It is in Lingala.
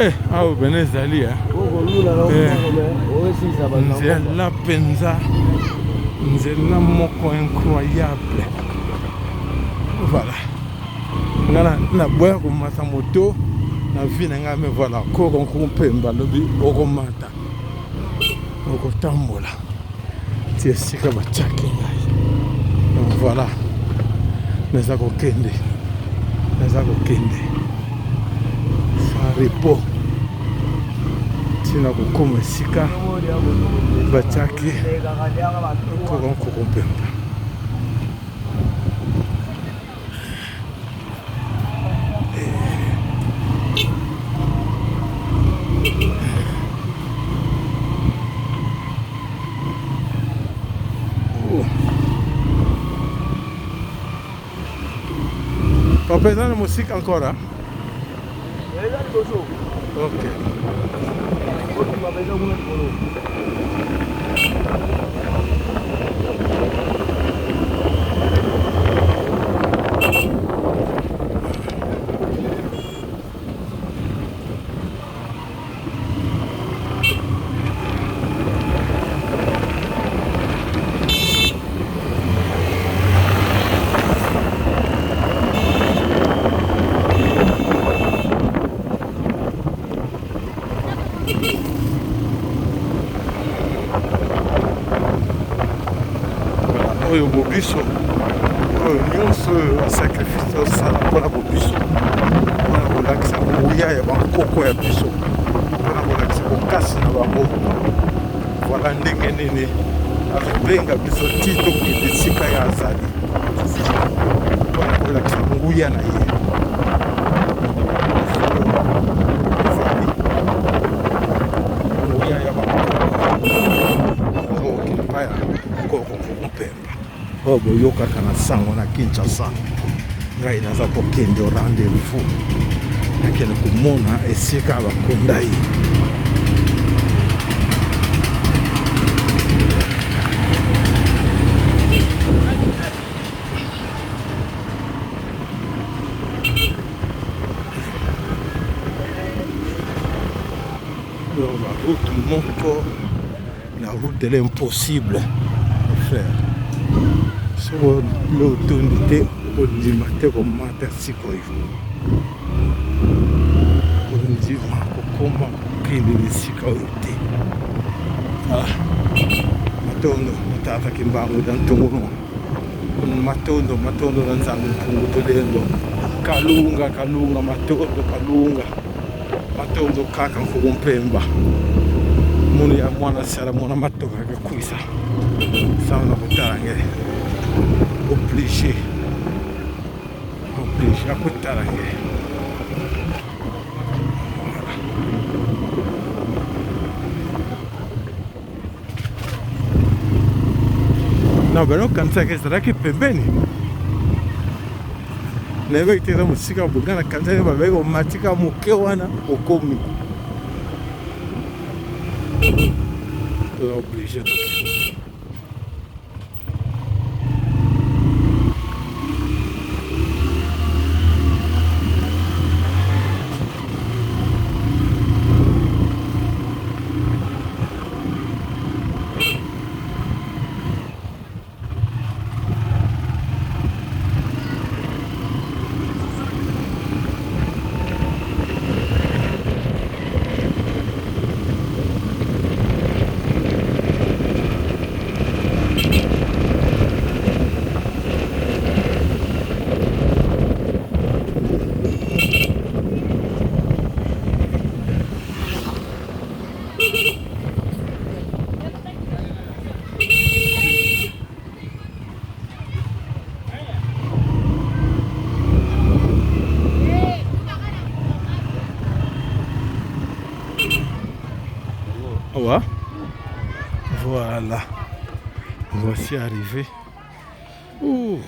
Eh, awa bene ezali eh. Nzela mpenza nzela moko incroyable. Voilà, nga naboya komata moto na vie na ngai, me voilà, koko nkumpemba alobi okomata, okotambola ti esika batiaki ngai. Donc voilà, naza kokende, naza kokende sans repos ntina kokoma esika batiaki koko nkoko mpemba. Papa eza na mosika encore hein? Eza liboso. Ok. Obima eza kuna likolo. Oyo bobiso oyo nyonso oyo basacrifice osala mpona bobiso, mpona kolakisa nguya ya bankoko ya biso, mpona kolakisa bokasi na bango. Voilà ndenge nini azobenga biso ti tokende esika ya azali mpona kolakisa nguya na ye. Ezali nguya ya bankoko azokokende epai ya koko mpemba oyo boyokaka na sango na Kinshasa. Ngai naza kokende rendez-vous, nakende komona esika bakunda ye. Route moko, la route de l'impossible, frère. Soki otondi te, okondima te komata sikoyo, okondima kokoma kokende na esika oyo te. Matondo matata kimbangu na ntongo, matondo matondo na nzambe mpungu tolendo kalunga kalunga matondo kalunga matondo kaka nkuku mpemba munu ya mwana sala mwana matoka kakwisa sango na kotala nge oblige oblige akotala nge. Na banokanisaka ezalaki pembeni, nayebaki te eza mosika boye. Nga nakanisaki babaki komatika moke wana okomi, toza oblige tokende. Awa, voilà, voici arrivé. Ouh.